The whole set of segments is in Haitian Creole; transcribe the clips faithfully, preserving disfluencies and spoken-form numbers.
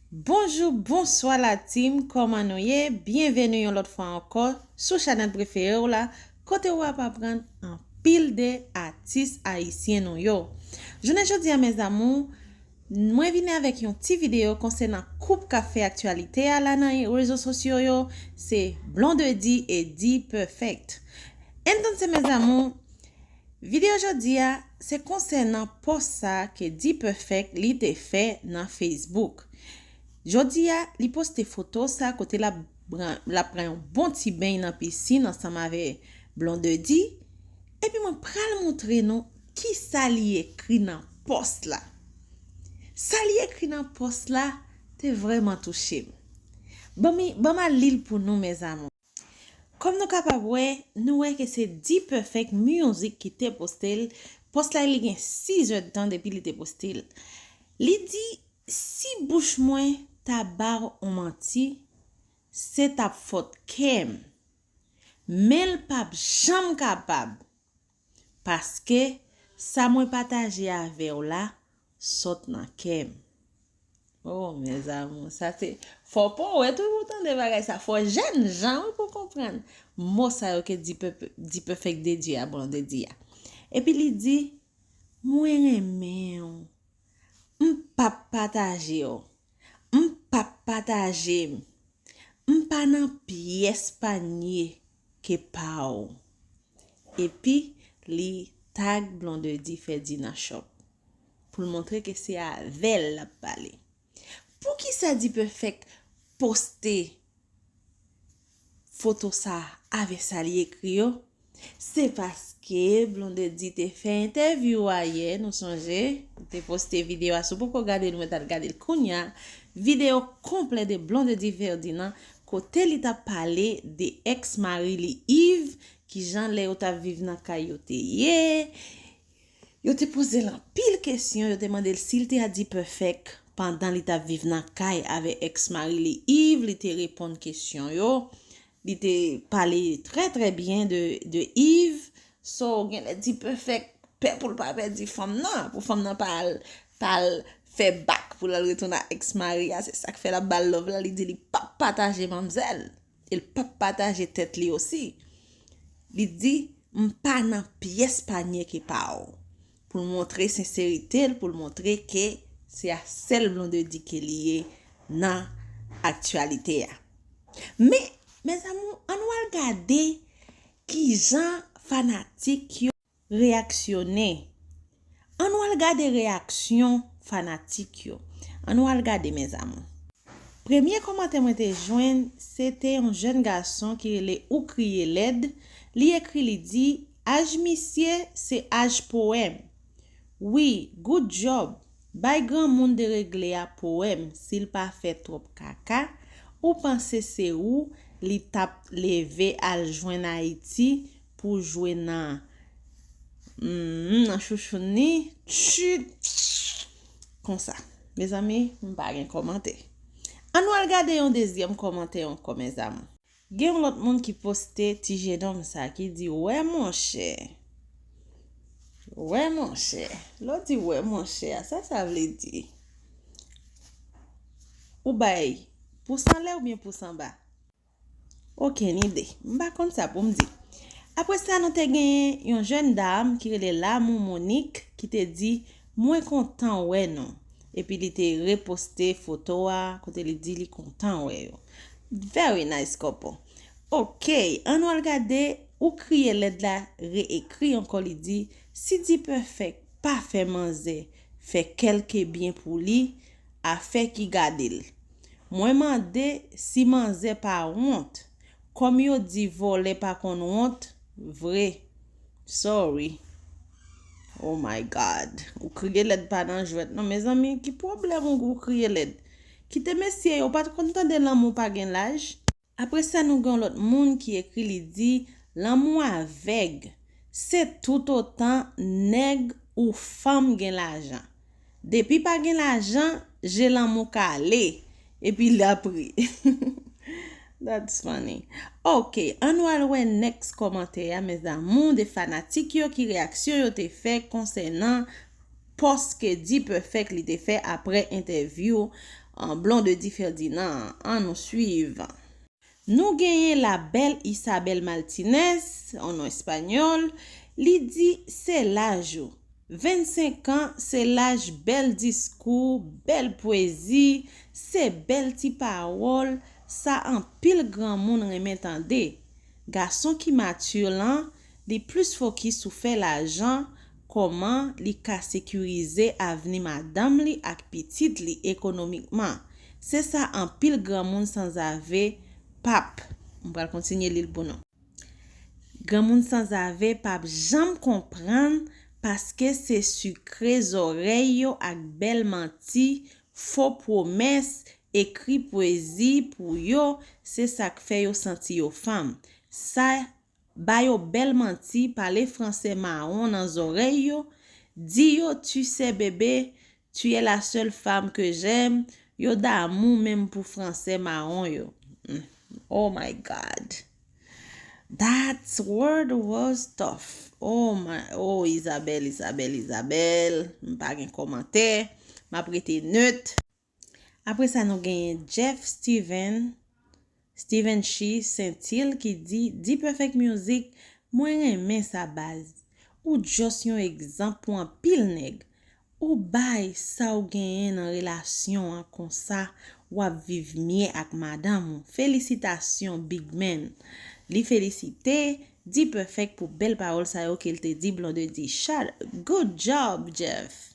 Bonjou, bonswa la team, kòman nou ye? Byenveni yon lòt fwa ankò sou chanèl prefere w la, kote w ap aprann anpil de atis ayisyen nou yo. Jounen jodi a, mes amours, mwen vini avèk yon ti videyo konsènan koup k ap fè aktyalite a la nan rezo sosyo yo, se Blondedy e D-Perfect. Ann tann se, mes amours, videyo jodi a, se konsènan pòs sa ke D-Perfect li te fè nan Facebook. Jodi a, li poste foto sa kote l ap pran, l ap pran yon bon ti beny nan pisin ansanm avè Blondedy. Epi mwen pral montre nou kisa li ekri nan pòs la. Sa li ekri nan pòs la te vrèman touche m. Ban mi, ban m al li l pou nou, mes amours. Kòm nou kapab wè, nou wè ke se D-Perfect Music ki te poste l. Pòs la, li gen sis zè d tan depi li te poste l. Li di, si bouch mwen ta ba w on manti, se t ap fòt kè m. Men l p ap janm kapab. Paske sa mwen pataje avè w la sot nan kè m. Oh, mes amours, sa se, fò powèt wi pou tande bagay sa, fò jèn jan wi pou konprann mo sa yo ke D-Perfect dedye a Blondedy a. Epi li di, mwen renmen w, m p ap pataje w, m p ap pataje m, m pa nan pyès panye ke pa w. Epi li tag Blondedy Ferdinand Shop pou l montre ke se avè l l ap pale. Poukisa D-Perfect poste foto sa avè sa li ekri yo? Se paske Blondedy te fè entèvyou ayè, nou sonje, li te poste videyo a, si w poko gade l, ou mèt al gade l kounya. Videyo konplè de Blondedy Ferdinand, kote li t ap pale de ex mari li Yves, kijan lè yo t ap viv nan kay yo te ye. Yo te poze l anpil kesyon, yo te mande l si l te a D-Perfect pandan li t ap viv nan kay avè ex mari li Yves, li te reponn kesyon yo. Li te pale trè, trè byen de, de Yves. So, genlè D-Perfect pè pou l pa pèdi fanm nan, pou fanm nan pa al, pa al fè bak pou l al retounen ak ex mari a. Se sa k fè l ap ba l love la. Li di li p ap pataje manmzèl. E l p ap pataje tèt li osi. Li di, m pa nan pyès panye ke pa w. Pou l montre senserite l, pou l montre ke se a sèl Blondedy ke li ye nan aktyalite a. Men, mes amours, ann nou al gade kijan fanatik yo reyaksyone. Ann nou al gade reyaksyon fanatik yo. Ann nou al gade, mes amours. Premye kòmantè mwen te jwenn, se te yon jèn gason ki rele Ou Kriye Lèd. Li ekri, li di, aj misye se aj powèm. Wi, good job. Bay granmoun deregle a powèm, si l pa fè twòp kaka, ou panse se ou li t ap leve al jwenn Ayiti pou jwe nan, hmm, nan chouchoun li? Tchit! Konsa. Mezanmi, m pa gen kòmantè. Ann nou al gade yon dezyèm kòmantè ankò, mes amours. Gen yon lòt moun ki poste ti jenòm sa ki di, wè monchè. Wè monchè. Lè w di wè monchè a, sa sa vle di? Ou bay pous anlè oubyen pous anba? Okenn ide. M pa konn sa pou m di. Apre sa, nou te genyen yon jèn dam ki rele Lamou Monique ki te di, mwen kontan wè nou. Epi li te reposte foto a, kote li di li kontan wè yo. Very nice couple. Ok, ann nou al gade, Ou Kriye Lèd la reekri ankò, li di, si D-Perfect pa fè manzè fè kèlke byen pou li, afè ki gade l. Mwen mande si manzè pa wont, kòm yo di vòlè pa konn wont vre. Sorry. Oh my God. Ou Kriye Lèd pa nan jwèt non, mezanmi, ki pwoblèm ou, Ou Kriye Lèd? Kite mesye yo, ou pa t konn tande lanmou pa gen laj? Apre sa, nou gen yon lòt moun ki ekri, li di, lanmou avèg, se toutotan nèg ou fanm gen lajan. Depi pa gen lajan, je lanmou kale, epi l ap ri. That's funny. Ok, ann nou al wè next kòmantè a, mes amours, de fanatik yo ki reyaksyon yo te fè konsènan pòs ke D-Perfect li te fè apre entèvyou, an, Blondedy Ferdinand an. Ann nou swiv. Nou genyen la belle Isabelle Martinez, an non espanyòl, li di se laj ou. Vennsenk an, se laj bèl diskou, bèl pwezi, se bèl ti pawòl, sa anpil granmoun renmen tande. Gason ki mati lan, li plis fokis sou fè lajan, kòman li ka sekirize avni madanm li ak pitit li ekonomikman. Se sa anpil granmoun sanzave p ap, m pral kontinye li l pou nou. Granmoun sanzave p ap janm konprann, paske se sikre zòrèy yo ak bèl manti, fo pwomès, ekri pwezi pou yo, se sa k fè yo santi yo fanm. Sa, ba yo bèl manti, pale fransè mawon nan zòrèy yo, di yo tu sais bébé, tu es la seule femme que j'aime, yo damou menm pou fransè mawon yo. Mm. Oh my God. That word was tough. Oh my, oh Isabelle, Isabelle, Isabelle. M pa gen kòmantè. M ap rete neut. Apre sa, nou genyen Jeff Steven, Steven Chi Sentil ki di, D-Perfect Music, mwen renmen sa baz. Ou just yon egzanp pou anpil nèg. Ou bay sa w genyen nan relasyon an, konsa w ap viv mye ak madanm ou. Felisitasyon, big man. Li felisite D-Perfect pou bèl pawòl sa yo ke l te di Blondedy. Shout, good job, Jeff.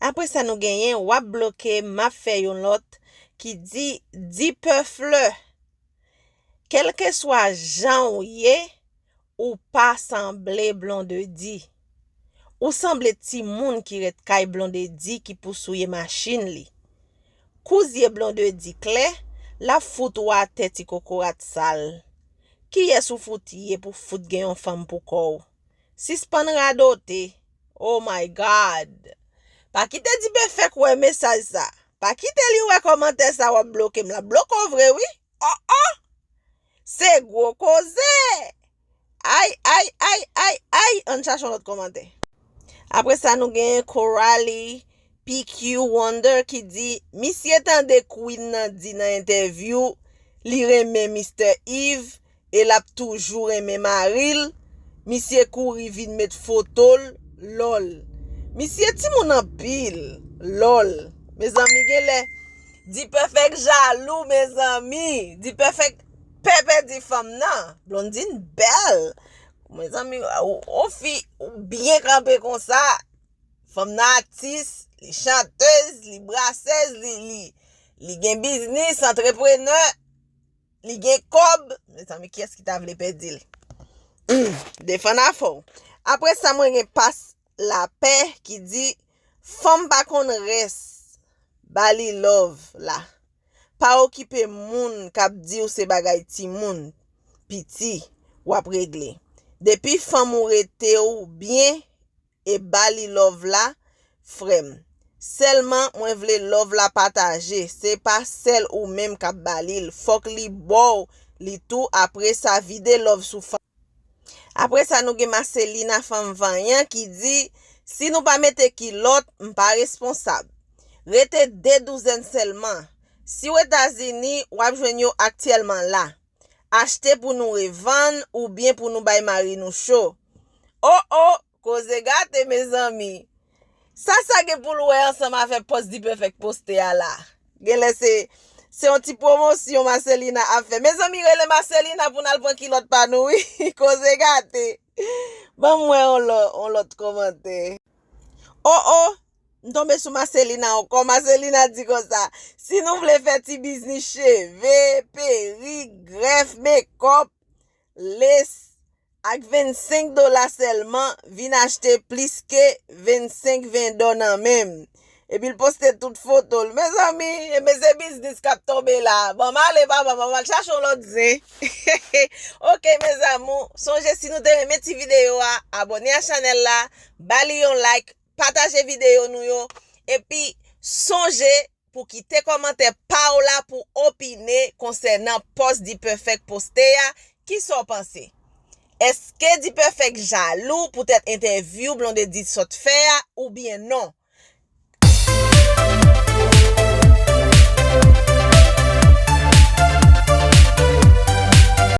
Apre sa, nou genyen W ap bloke, m ap fè yon lòt ki di, D-Perfect, kèlkeswa jan w ye, ou pa sanble Blondedy. Ou sanble timoun ki ret kay Blondedy ki pou souye machin li. Kou zye Blondedy klè, l ap fout ou atè, ti kokorat sal. Kiyès ou fout ye pou fout gen yon fanm pou kò w? Sispann radote. Oh my God. Pa kite D-Perfect wè mesaj sa. Pa kite li wè kòmantè sa, w ap bloke m. L ap bloke w vre wi. Oh oh. Se gwo koze. Ay, ay, ay, ay, ay. Ann chache yon lòt kòmantè. Apre sa, nou genyen Coralie P Q Wonder ki di, misye tande Queen nan di nan entèvyou, li renmen Mister Yves, e l ap toujou renmen mari l. Misye kouri vin met foto l, lòl. Misye timoun anpil, lòl. Mezanmi, genlè D-Perfect jalou, mezanmi. D-Perfect pè pèdi fanm nan. Blondine bèl. Mezanmi, ou, ou fi, ou byen kanpe konsa. Fanm nan atis, li chantèz, li brasèz, li, li, li gen biznis, antreprenè, li gen kòb. Mezanmi, kiyès ki ta vle pèdi l? Hmm, defann afè w. Apre sa, mwen gen Pas Lapè ki di, fanm pa konn rès, ba li love la. Pa okipe moun k ap di w se bagay timoun, piti, w ap regle. Depi fanm ou rete w byen e ba li love la, frè m. Sèlman mwen vle love la pataje, se pa sèl ou menm k ap ba li l, fòk li ba w li tou, apre sa vide love sou fanm. Apre sa, nou gen Marcelina Fanm Vanyan ki di, si nou pa mete kilòt, m pa responsab. Rete de douzèn sèlman. Si w Etazini, w ap jwenn yo aktyèlman la. Achte pou nou revann oubyen pou nou bay mari nou cho. Oh oh, koze gate, mezanmi. Sa sa gen pou l wè ansanm avèk pòs D-Perfect poste a la? Genlè se, se yon ti pwomosyon Marcelina ap fè. Mezanmi, rele Marcelina pou n al pran kilòt pa nou, wi. Koze gate. Ban m wè yon lò-, yon lòt kòmantè. Oh, oh, m tonbe sou Marcelina ankò. Marcelina di konsa, si nou vle fè ti biznis cheve, perik, grèf, mekòp, les, ak vennsenk dola sèlman, vin achte plis ke vennsenk vendò nan men m. Epi l poste tout foto l. Mezanmi, ebyen se biznis k ap tonbe la. Ban m ale, papa, ban m al chache yon lòt zen. Ok, mes amours, sonje si nou te renmen ti videyo a, abòne a chanèl la, ba li yon like, pataje videyo nou yo, epi sonje pou kite kòmantè pa w la pou opine konsènan pòs D-Perfect poste a. Kisa w panse? Èske D-Perfect jalou poutèt entèvyou Blondedy sot fè a oubyen non?